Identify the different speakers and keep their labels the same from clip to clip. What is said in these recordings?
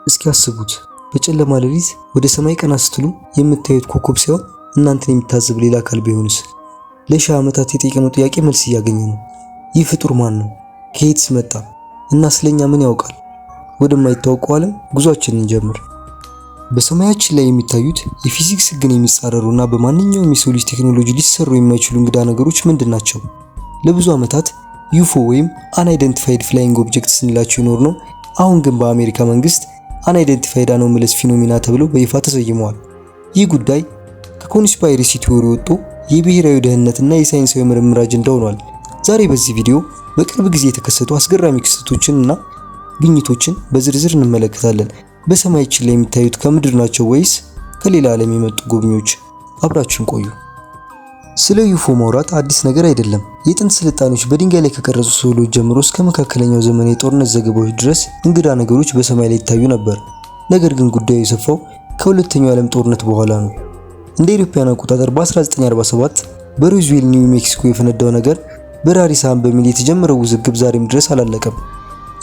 Speaker 1: እስኪ አስቡት፣ በጨለማ ሌሊት ወደ ሰማይ ቀና ስትሉ የምታዩት ኮከብ ሳይሆን እናንተን የሚታዘብ ሌላ አካል ቢሆንስ? ለሺህ ዓመታት የጠየቅነው ጥያቄ መልስ እያገኘ ነው። ይህ ፍጡር ማን ነው? ከየትስ መጣ? እና ስለኛ ምን ያውቃል? ወደማይታወቀው ዓለም ጉዟችንን እንጀምር። በሰማያችን ላይ የሚታዩት የፊዚክስ ሕግን የሚጻረሩና በማንኛውም የሰው ልጅ ቴክኖሎጂ ሊሰሩ የማይችሉ እንግዳ ነገሮች ምንድን ናቸው? ለብዙ ዓመታት UFO ወይም unidentified flying object ስንላቸው የኖርነው፣ አሁን ግን በአሜሪካ መንግስት unidentified anomalous phenomena ተብለው በይፋ ተሰይመዋል። ይህ ጉዳይ ከ conspiracy theory ወጥቶ የብሔራዊ ደህንነትና የሳይንሳዊ ምርምር አጀንዳ ሆኗል። ዛሬ በዚህ ቪዲዮ በቅርብ ጊዜ የተከሰቱ አስገራሚ ክስተቶችን እና ግኝቶችን በዝርዝር እንመለከታለን። በሰማያችን ላይ የሚታዩት ከምድር ናቸው ወይስ ከሌላ ዓለም የመጡ ጎብኚዎች? አብራችሁን ቆዩ። ስለ UFO ማውራት አዲስ ነገር አይደለም። የጥንት ስልጣኔዎች በድንጋይ ላይ ከቀረጹ ስዕሎች ጀምሮ እስከ መካከለኛው ዘመን የጦርነት ዘገባዎች ድረስ እንግዳ ነገሮች በሰማይ ላይ ይታዩ ነበር። ነገር ግን ጉዳዩ የሰፋው ከሁለተኛው የዓለም ጦርነት በኋላ ነው። እንደ አውሮፓውያን አቆጣጠር በ1947 በሮዝዌል ኒው ሜክሲኮ የፈነዳው ነገር በራሪ ሳህን በሚል የተጀመረው ውዝግብ ዛሬም ድረስ አላለቀም።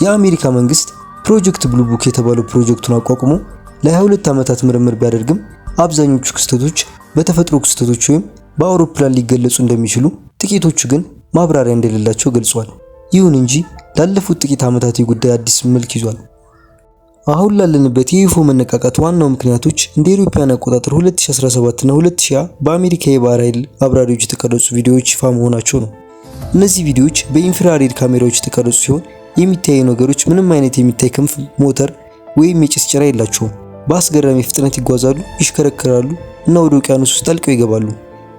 Speaker 1: የአሜሪካ መንግስት Project Blue Book የተባለው ፕሮጀክቱን አቋቁሞ ለ22 ዓመታት ምርምር ቢያደርግም አብዛኞቹ ክስተቶች በተፈጥሮ ክስተቶች ወይም በአውሮፕላን ሊገለጹ እንደሚችሉ፣ ጥቂቶቹ ግን ማብራሪያ እንደሌላቸው ገልጿል። ይሁን እንጂ ላለፉት ጥቂት ዓመታት ይህ ጉዳይ አዲስ መልክ ይዟል። አሁን ላለንበት የ UFO መነቃቃት ዋናው ምክንያቶች እንደ አውሮፓውያን አቆጣጠር 2017 እና 2020 በአሜሪካ የባህር ኃይል አብራሪዎች የተቀረጹ ቪዲዮዎች ይፋ መሆናቸው ነው። እነዚህ ቪዲዮዎች በ infrared ካሜራዎች የተቀረጹ ሲሆን የሚታዩ ነገሮች ምንም አይነት የሚታይ ክንፍ፣ ሞተር ወይም የጭስ ጭራ የላቸውም። በአስገራሚ ፍጥነት ይጓዛሉ፣ ይሽከረከራሉ እና ወደ ውቅያኖስ ውስጥ ጠልቀው ይገባሉ።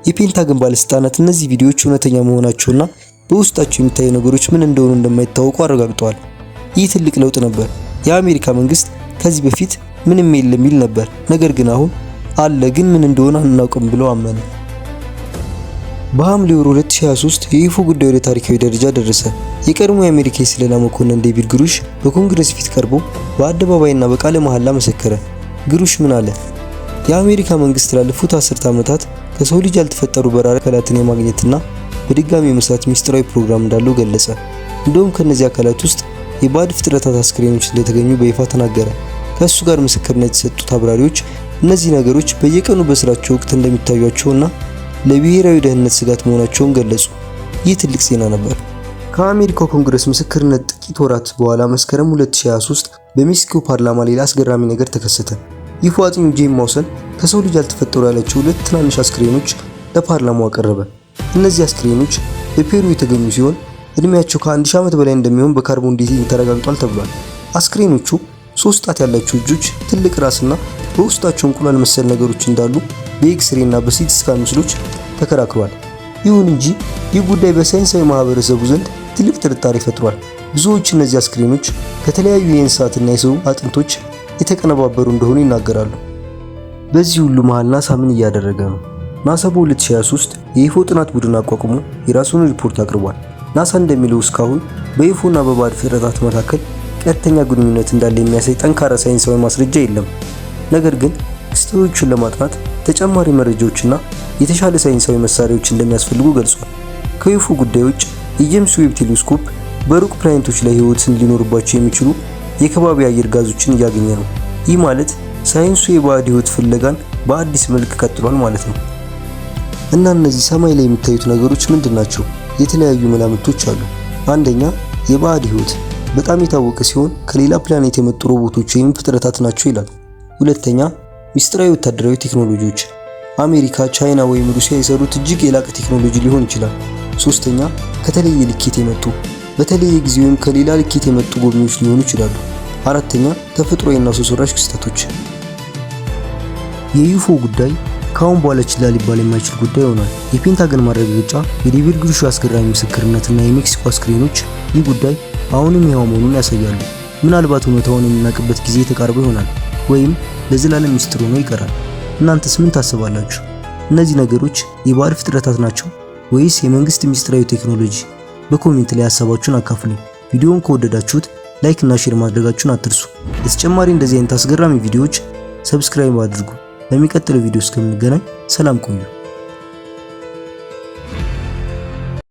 Speaker 1: የፔንታገን ባለስልጣናት እነዚህ ቪዲዮዎች እውነተኛ መሆናቸውና በውስጣቸው የሚታዩ ነገሮች ምን እንደሆኑ እንደማይታወቁ አረጋግጠዋል። ይህ ትልቅ ለውጥ ነበር። የአሜሪካ መንግስት ከዚህ በፊት ምንም የለም ይል ነበር። ነገር ግን አሁን አለ፣ ግን ምን እንደሆነ አናውቅም ብለው አመነ። በሐምሌ ወር 2023 የ UFO ጉዳይ ወደ ታሪካዊ ደረጃ ደረሰ። የቀድሞ የአሜሪካ የስለላ መኮንን ዴቪድ ግሩሽ በኮንግረስ ፊት ቀርቦ በአደባባይና በቃለ መሐላ መሰከረ። ግሩሽ ምን አለ? የአሜሪካ መንግስት ላለፉት አስርተ ዓመታት ከሰው ልጅ ያልተፈጠሩ በራሪ አካላትን የማግኘትና በድጋሚ የመስራት ሚስጥራዊ ፕሮግራም እንዳለው ገለጸ። እንደውም ከነዚህ አካላት ውስጥ የባዕድ ፍጥረታት አስክሬኖች እንደተገኙ በይፋ ተናገረ። ከእሱ ጋር ምስክርነት የሰጡት አብራሪዎች እነዚህ ነገሮች በየቀኑ በስራቸው ወቅት እንደሚታዩአቸውና ለብሔራዊ ደህንነት ስጋት መሆናቸውን ገለጹ። ይህ ትልቅ ዜና ነበር። ከአሜሪካው ኮንግረስ ምስክርነት ጥቂት ወራት በኋላ መስከረም 2023 በሜክሲኮ ፓርላማ ሌላ አስገራሚ ነገር ተከሰተ። UFO አጥኚው ጄም ማውሰን ከሰው ልጅ ያልተፈጠሩ ያላቸው ሁለት ትናንሽ አስክሬኖች ለፓርላማው አቀረበ። እነዚህ አስክሬኖች በፔሩ የተገኙ ሲሆን እድሜያቸው ከ1000 ዓመት በላይ እንደሚሆን በ carbon dating ተረጋግጧል ተብሏል። አስክሬኖቹ ሶስት ጣት ያላቸው እጆች፣ ትልቅ ራስና በውስጣቸው እንቁላል መሰል ነገሮች እንዳሉ በኤክስሬ እና በ CT scan ምስሎች ተከራክሯል። ይሁን እንጂ ይህ ጉዳይ በሳይንሳዊ ማህበረሰቡ ዘንድ ትልቅ ጥርጣሬ ፈጥሯል። ብዙዎች እነዚህ አስክሬኖች ከተለያዩ የእንስሳትና የሰው አጥንቶች የተቀነባበሩ እንደሆኑ ይናገራሉ። በዚህ ሁሉ መሃል ናሳ ምን እያደረገ ነው? ናሳ በ2023 የ UFO ጥናት ቡድን አቋቁሞ የራሱን ሪፖርት አቅርቧል። ናሳ እንደሚለው እስካሁን በ UFO እና በባዕድ ፍጥረታት መካከል ቀጥተኛ ግንኙነት እንዳለ የሚያሳይ ጠንካራ ሳይንሳዊ ማስረጃ የለም። ነገር ግን ክስተቶቹን ለማጥናት ተጨማሪ መረጃዎችና የተሻለ ሳይንሳዊ መሳሪያዎች እንደሚያስፈልጉ ገልጿል። ከ UFO ጉዳይ ውጭ የጄምስ ዌብ ቴሌስኮፕ በሩቅ ፕላኔቶች ላይ ሕይወትን ሊኖርባቸው የሚችሉ የከባቢ አየር ጋዞችን እያገኘ ነው። ይህ ማለት ሳይንሱ የባዕድ ሕይወት ፍለጋን በአዲስ መልክ ቀጥሏል ማለት ነው። እና እነዚህ ሰማይ ላይ የሚታዩት ነገሮች ምንድን ናቸው? የተለያዩ መላምቶች አሉ። አንደኛ፣ የባዕድ ሕይወት በጣም የታወቀ ሲሆን ከሌላ ፕላኔት የመጡ ሮቦቶች ወይም ፍጥረታት ናቸው ይላል። ሁለተኛ፣ ሚስጥራዊ ወታደራዊ ቴክኖሎጂዎች አሜሪካ፣ ቻይና ወይም ሩሲያ የሰሩት እጅግ የላቀ ቴክኖሎጂ ሊሆን ይችላል። ሶስተኛ፣ ከተለየ ልኬት የመጡ፣ በተለየ ጊዜ ወይም ከሌላ ልኬት የመጡ ጎብኚዎች ሊሆኑ ይችላሉ። አራተኛ፣ ተፈጥሯዊና ሰው ሰራሽ ክስተቶች። የ UFO ጉዳይ ከአሁን በኋላ ችላ ሊባል የማይችል ጉዳይ ሆኗል። የፔንታገን ማረጋገጫ፣ የዴቪድ ግሩሽ አስገራሚ ምስክርነትና የሜክሲኮ አስክሬኖች ይህ ጉዳይ አሁንም ሕያው መሆኑን ያሳያሉ። ምናልባት እውነታውን የምናውቅበት ጊዜ ተቃርቦ ይሆናል ወይም ለዘላለም ሚስጥር ሆኖ ይቀራል። እናንተስ ምን ታስባላችሁ? እነዚህ ነገሮች የባዕድ ፍጥረታት ናቸው ወይስ የመንግስት ሚስጥራዊ ቴክኖሎጂ? በ comment ላይ ሀሳባችሁን አካፍሉኝ። ቪዲዮውን ከወደዳችሁት like እና share ማድረጋችሁን አትርሱ። ለተጨማሪ እንደዚህ አይነት አስገራሚ ቪዲዮዎች subscribe አድርጉ። በሚቀጥለው ቪዲዮ እስከምንገናኝ ሰላም ቆዩ።